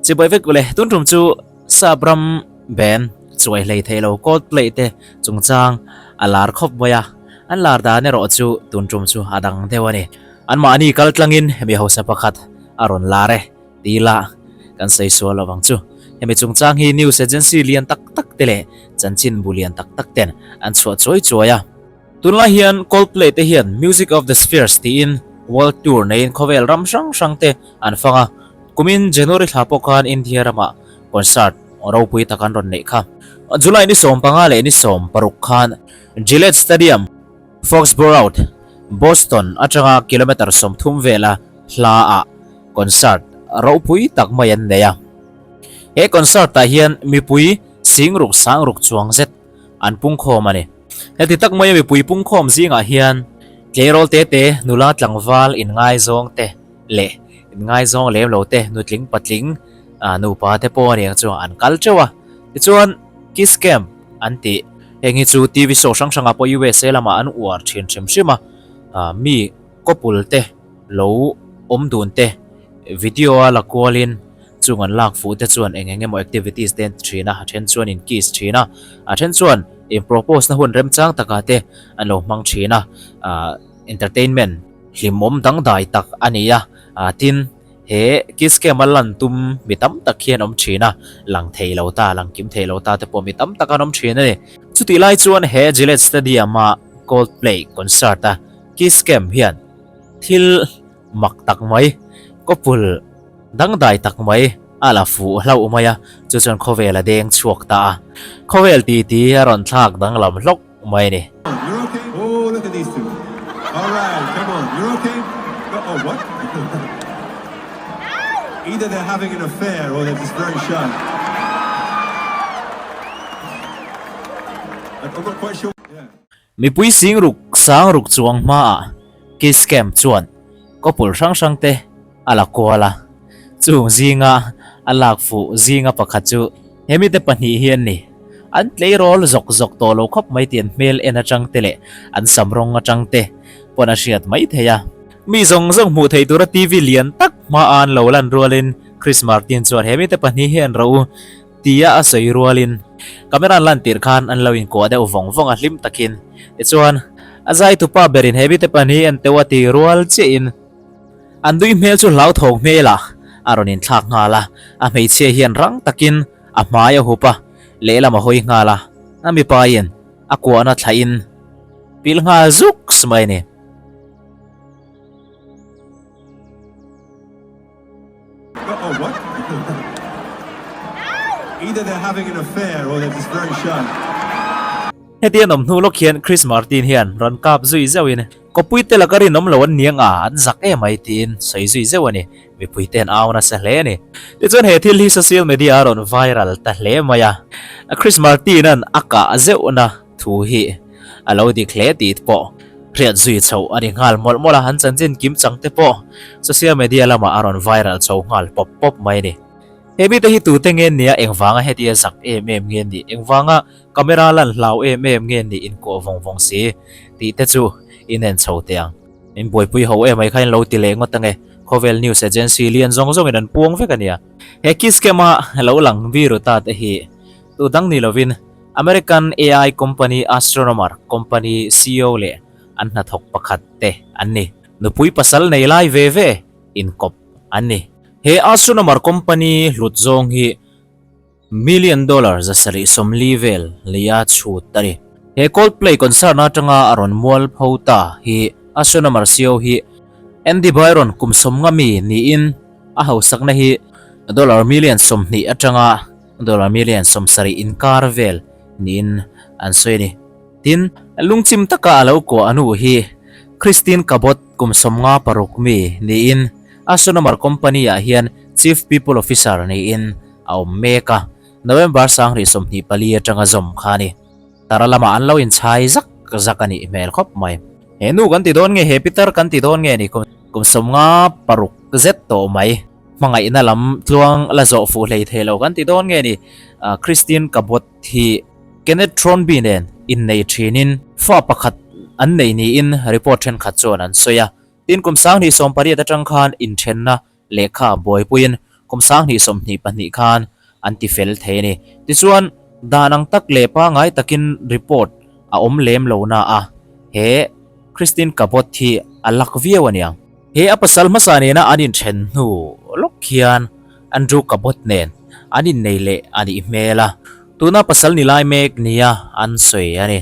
Chibai vek ule, tun tum chu sap ram band chuai hlei thei lo Coldplay te chungchang a lar khawp mai a, an lar dan erawh chu tun tum chu a dang deuh a ni. Anmahni kal tlangin mi hausa pakhat a rawn lar e ti ila kan sawi sual lo vang chu. Hemi chungchang hi news agency lian tak tak te leh chanchin bu lian tak tak ten an chhuah chuai chuai a. Tunlai hian Coldplay te hian Music of the Spheres tiin World Tour neiin khawvel ram hrang hrang te an fang a, kumin January thla pawh khan India ramah concert ropui tak an rawn neih kha. July ni 15 leh ni 16 khan Gillette Stadium, Foxborough, Boston atanga kilometre 30 vela hla ah concert ropui tak mai an nei a. He concert ah hian mipui 60,000 sangruk chuang zet an pungkhawm a ni. Heti tak maia mipui pungkhawm zingah hian tleirawl te te, nula tlangval inngaizawng te leh inngaizawng lem lo te, nutling patling nupa te pawh aniang chu an kal teuh a. Tichuan Kiss Camp an tih heng hi chu TV show hrang hrangah pawh USA lamah an uar thin hrim hrim a, mi couple te lo awm dun te video a la kualin Chung an lak fuh te chuan eng eng emaw activities te an ti thin a, a then chuan in kiss thin a, a then chuan in propose na hun remchang takah te an lo hmang thin a, ah entertainment hlimawm dangdai tak a ni a, ah tin he kiss cam a lan tum mi tam tak hi an awm thin a, lang thei lo ta, lang kim thei lo ta te pawh mi tam tak an awm thin a ni. Chutih lai chuan he Gillette Stadium a Coldplay concert a kiss cam hian thil mak tak mai couple Dangdai tak mai a la fuh hlauh mai a, chu chuan khawvel a deng chhuak ta a. Khawvel ti ti a rawn thlak danglam hlawk mai a ni. Mipui singruk sangruk chuang hmaah Kiss Cam chuan couple hrang hrang te a la kual a, chung zinga a lak fuh zinga pakhat chu he mite pahnih hi an ni. An tleirawl zawk zawk tawh lo khawp mai tih an hmel en atang te leh an sam rawng atang te pawn a hriat mai thei a. Mi zawng zawng hmuh theih tura TV lian tak hma a an lo lan rualin Chris Martin chuan he mite pahnih hi an ro u tia a sawi rualin camera an lan tirh khan an lo inkuah deuh vawng vawng a hlim takin. Tichuan a zaitupa berin he mite pahnih hi an teuh a ti rual chiahin An nui hmel chu hlauthawng hmelah a rawn inthlak nghal a, a hmeichhia hian rang takin a hmai a hup a, lehlam a hawi nghal a, a mipain a kuahna thlahin pil nghal zuks mai a ni. Oh, what? Either they're having an affair or they're just very shy. Heti an awm hnu lawk hian Chris Martin hian rawn kap zui zeuhin Kawpui te laka rinawm lo an niang a, an zak em mai tiin sawi zui zeuh a ni. Mipui te an au nasa hle a ni. Tichuan he thil hi social media a rawn viral ta hle mai a, Chris Martin-a'n a kah zeuhna thu hi a lo dik hle tih pawh hriat zui chhoh a ni nghal mawlh mawlh a, an chanchin kim chang te pawh social media lamah a rawn viral chho nghal pawp pawp mai a ni. He mite hi tute nge nia engvanga hetia zak em em nge nih engvanga Camera lan hlau em em nge nih inkuah vawng vawng si tih te chu in en chho teh ang. In buaipui ho em ai kha in lo ti leh ngawt ange, khawvel news agency lian zawng zawngin an puang vek a nia. He kiss cam a lo lang viru ta te hi tu dang ni lovin American AI company Astronomer company ceo leh an hnathawk pakhat te an ni. Nupui pasal nei lai ve ve inkawp an ni. He Astronomer company hlut zawng hi Million dollar 740 vel lei a chhut a ni. He Coldplay concert na atanga a rawn mual pho ta hi Astronomer ceo hi Andy Byron kum 50 mi niin a hausakna hi dollar million 20 atanga dollar million 70 inkar vel niin an sawi a ni. Tin, lungchim taka a lo kuah a nu hi Christine Cabot kum 56 mi niin Astronomer company ah hian Chief People Officer niin a awm mek a, November 2024 atanga zawm kha a ni. Tara lamah an lo inchhai zak zak a nih hmel khawp mai. He nu kan ti dawn nge, he pitar kan ti dawn nge ni kum 56 zet tawh mai. Hmangaihna lam tluang la zawh fuh hlei thei lo kan ti dawn nge ni. Christine Cabot hi Kenneth Throenby nen innei thinin fa pakhat an nei niin report thenkhat chuan an sawi a. Tin kum 2018 atang khan inthenna lehkha buaipuiin kum 2022 khan an ti fel thei a ni. Tichuan, dan ang tak leh pangai takin report a awm lem lo na a, he Kristin Cabot hi a lak viau a niang. He a pasal hmasa nena an inthen hnu lawk hian Andrew Cabot nen an innei leh a nih hmel a, tuna pasal ni lai mek nia an sawi a ni.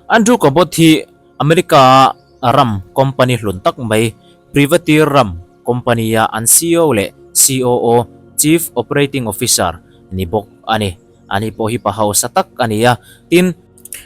Andrew Cabot hi America-a ram company hlun tak mai Privateer ram company-a an ceo leh COO, Chief Operating Officer, ni bawk a ni. Ani pawh hi pa hausa tak a ni a, tin,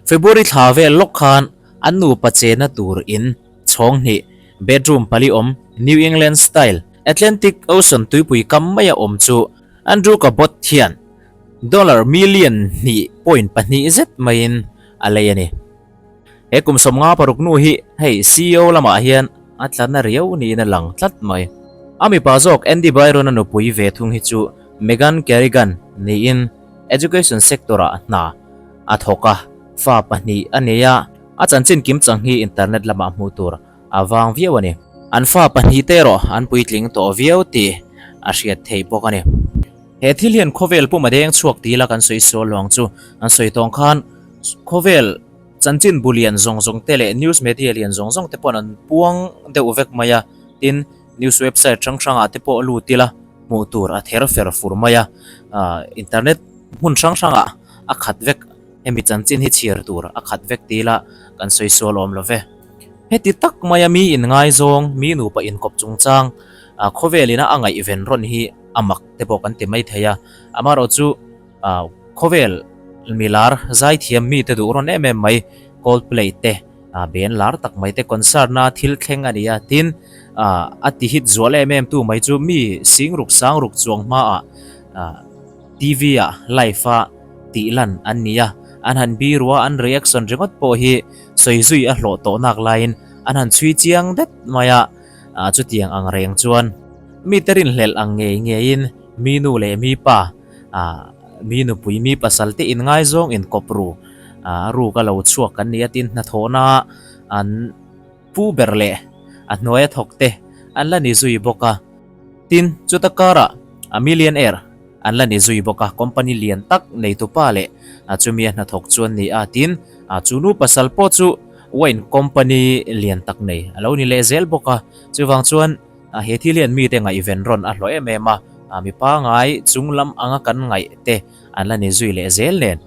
February thla vel lawk khan an nupa chena tur in chhawng hnih, bedroom pali awm, New England style, Atlantic Ocean tuipui kam maia awm chu Andrew Cabot hian dollar million hnih point pahnih zet maiin a lei a ni. He kum 56 nu hi hei ceo lamah hian a tla na riau niin a lang tlat mai. A mipa zawk Andy Byron-a nupui ve thung hi chu Megan Kerrigan niin education sector-ah hna a thawk a, fa pahnih a nei a, a chanchin kim chang hi internet lamah hmuh tur a vang viau a ni. An fa pahnih te erawh an puitling tawh viau tih a hriat theih bawk a ni. He thil hian khawvel pum a deng chhuak tih ila kan sawi sual lo ang chu. An sawi tawng khan khawvel chanchin bu lian zawng zawng te leh news media lian zawng zawng te pawh an puang deuh vek mai a, tin news website hrang hrangah te pawh lut ila hmuh tur a ther fer fur mai a, internet hmun hrang hrangah a khat vek hemi chanchin hi chhiar tur a khat vek tih ila kan sawi sual awm lo ve. Heti tak maia mi inngaizawng, mi nupa inkawp chungchang khawvelina a ngaihven rawn hi a mak te pawh kan ti mai thei a, amaherawhchu khawvel milar zaithiam mite duh rawn em em mai Coldplay te band lar tak mai te concert na thil thleng a ni a, tin a ti hit zual em em tu mai chu mi singruk sangruk chuang hmaah TV ah live a tih lan an ni a, an han biru a an reaction ringawt pawh hi sawi zui a hlawh tawh nak laiin an han chhui chiang det mai a, chutiang ang reng chuan mite rinhlelh ang ngei ngeiin mi nu leh mi pa mi nupui mi pasal te inngaizawng inkawp ru a ruk a lo chhuak kan ni a tin hnathawhna an pu ber leh a hnuaia thawk te an la ni zui bawk a. Tin, chuta karah a millionaire an la ni zui bawk a, company lian tak neitupa leh chumi a hnathawk chu an ni a, tin, chu nu pasal pawh chu wine company lian tak nei a lo ni leh zel bawk a, chuvang chuan he thil hian mite ngaihven rawn a hlawh em em a, mi pangai chung lam anga kan ngaih te an la ni zui leh zel nen.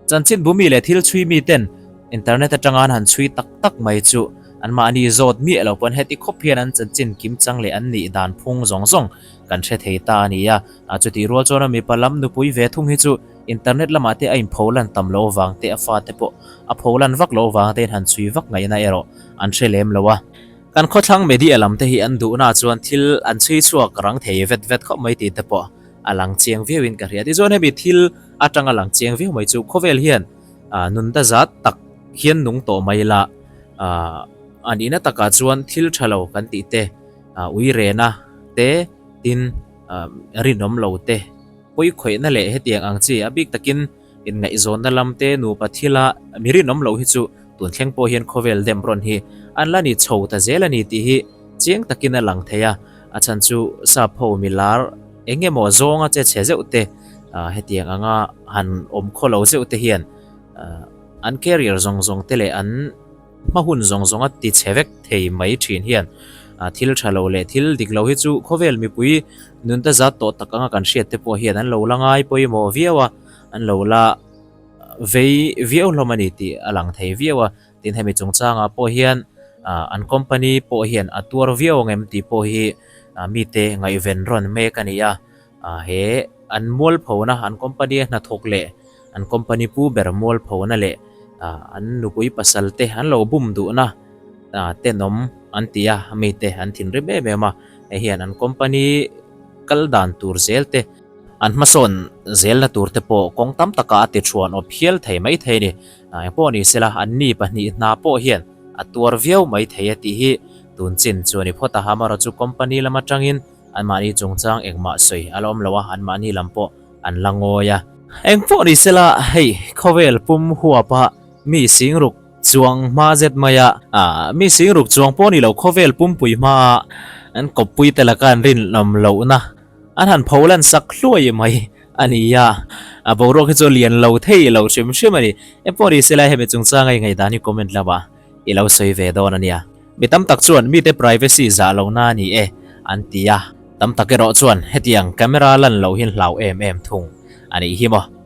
Chanchinbu mi leh thil chhui miten internet atanga an han chhui tak tak mai chu anmahni zawt miah lo pawn heti khawp hian an chanchin kim chang leh an nih dan phung zawng zawng kan hre thei ta a ni a. Chutih rual chuan a mipa lam nupui ve thung hi chu internet lamah te a inpho lan tam lo vang te a fate pawh a pho lan vak lo vang te in han chhui vak ngaihna erawh an hre lem lo a. Kan khawthlang media lam te hi an duhna chuan thil an chhui chhuak rang thei vet vet khawp mai tih te pawh a lang chiang viauin ka hria. Tichuan hemi thil atanga lang chiang viau mai chu khawvel hian nunda zat tak hian nung tawh mai la a nihna takah chuan thil tha lo kan tih te ui rena te tin rinawm lo te pawi khawihna leh hetiang ang chi a bik takin inngaihzawnna lam te nupa thila mi rinawm lo hi chu tun thleng pawh hian khawvel dem rawn hi an la ni chho ta zel a ni tih hi chiang takin a lang thei a, a chhan chu sap ho milar eng emaw zawnga che chhe zeuh te hetiang anga han awm khaw lo zeuh te hian an career zawng zawng te leh an hma hun zawng zawnga ti chhe vek thei mai thin hian thil tha lo leh thil dik lo hi chu khawvel mipui nunta zat tawh tak anga kan hriat te pawh hian an lo la ngai pawimawh viau a, an lo la vei viau hlawm a ni tih a lang thei viau a. Tin hemi chungchangah pawh hian an company pawh hian a tuar viau ang em tih pawh hi mite ngaihven rawn mek a ni a. He an mualphona an company a hnathawk leh an company pu ber mualphona leh an nupui pasal te an lo bum duhna tenawm an ti a, mite an thinrim em em a. Hei hian an company kal dan tur zel te an hmasawn zelna tur te pawh kawng tam takah a ti thuan awp hial thei maithei a ni. Eng pawh ni sela, an ni pahnih hna pawh hian a tuar viau mai thei a tih hi tun chin chu a ni phawt a. Amaherawh chu company lam atangin anmahni chungchang engmah sawi a la awm lo a, anmahni lam pawh an la ngawi a. Eng pawh ni sela, hei khawvel pum huapa mi singruk chuang hma zet mai a, mi singruk chuang pawh ni lo khawvel pumpui hmaa an kawppui te laka an rinawm lohna. An han pho lan sak hluai mai a ni a, a boruak hi chu lian lo thei lo hrim hrim a ni. Engpawh ni se lai hemi chungchanga i ngaihdan hi comment lamah i lo sawi ve dawn a nia. Mi tam tak chuan mite privacy zah lohna a ni e an ti a, tam tak erawh chuan hetiang camera lan loh hi hlau em em thung a nih hi maw.